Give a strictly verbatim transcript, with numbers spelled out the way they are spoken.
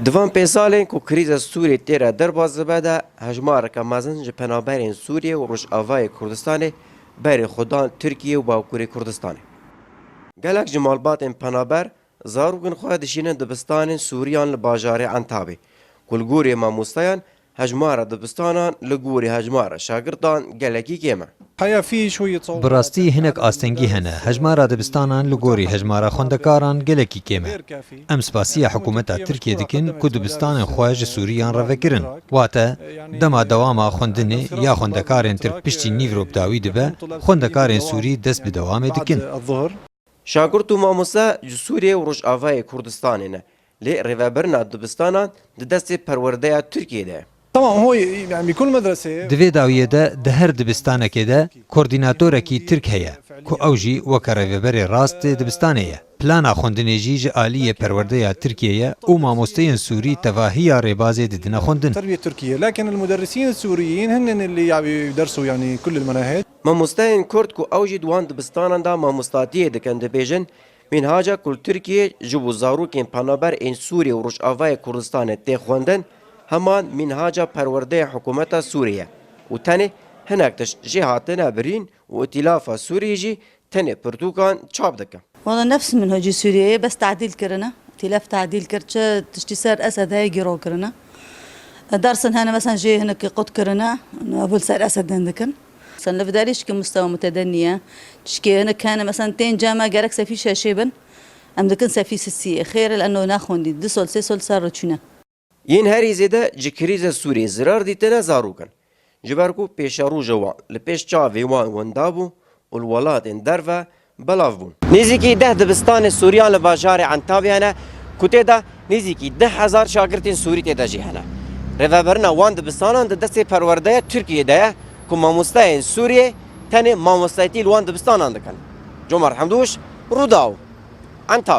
Di van pêsalên ku krîza Sûriyê tê re derbas dibe de, hejmareke mezin ji penaberên Sûriyê û Rojavayê Kurdistanê berê xwe dan Tirkiye û Bakurê Kurdistanê. Gelek ji malbatên penaber zarokên xwe dişînin dibistanên Sûriyan li bajarê Entabê, ku li gorî mamosteyan hejmara dibistanan li gorî hejmara şagirtan gelekî kêm e. Bi rastî hinek astengî hene. Hejmara dibistanan li gorî hejmara xwendekaran gelekî kêm e. Em spasiya hikûmeta Tirkiyê dikin ku dibistanên xwe ji Sûriyan re vekirin. Wate, dema dewama xwendinê ya xwendekarên Tirk piştî nîvro bi dawî dibe, xwendekarên Sûrî dest bi dewamê dikin. Şagirt û mamoste ji Sûriyê û Rojavayê Kurdistanê ne, lê rêvebirina dibistanan di destê perwerdeya Tirkiyê de ye. Tamam, هو يعني بكل مدرسة. Di vê dawiyê de, di her dibistanekê de koordînatorekî Tirk heye, ku ew jî weke rêveberê rast ê dibistanê ye. Plana xwendinê jî ji aliyê perwerdeya Tirkiyê ye û mamosteyên Sûrî tevahiya rêbazê didine xwendin. التربية التركية، لكن المدرسين السوريين هن اللي عم يدرسوا يعني كل المناهج. Mamosteyên Kurd ku ew jî di wan dibistanan de mamostatiyê dikin, dibêjin, mînhaca ku li Tirkiyê ji bo zarokên penaber ên Sûriyê û Rojavayê Kurdistanê tê xwendin, heman mînhaca perwerdeya hikûmeta Sûriyê ye û tenê hinek tişt jê hatine birîn û Îtîlafa Sûriyê jî tenê pirtûkan çap dike. Wala nefs minhacî Sûriyeyê bes tadîl kirine. Îtîlaf tadîl kir, çi tiştî ser Esed heye gîro kirine. Dersin hene, mesela jê hinek qut kirine, ev li ser Esed din dikin. Sen li vidarî şikî mustewa mutedenî ye. Şikî hinek hene, mesela tên cema gerek sefî şeşê bin. Em dikin sefî sisiyê. Xêr e, li eno naxwendî. Du sol, sê sol ser re çûne. Yên herî zêde ji krîza Sûriyê zirar dîtine zarok in. Ji ber ku pêşeroja wan li pêş çavê wan wenda bû û li welatên derve belav bûn. Nêzîkî deh dibistanê Sûriyan li bajarê Entabê hene ku tê de nêzîkî deh hezar şagirtên Sûrî tê de jî hene. Rêvebirina wan dibistanan di destê perwerdeya Tirkiyê de ye ku mamosteyên Sûriyê tenê mamostayîtî li wan dibistanan dikin. Comar Hemdûş, Rûdaw, Entab.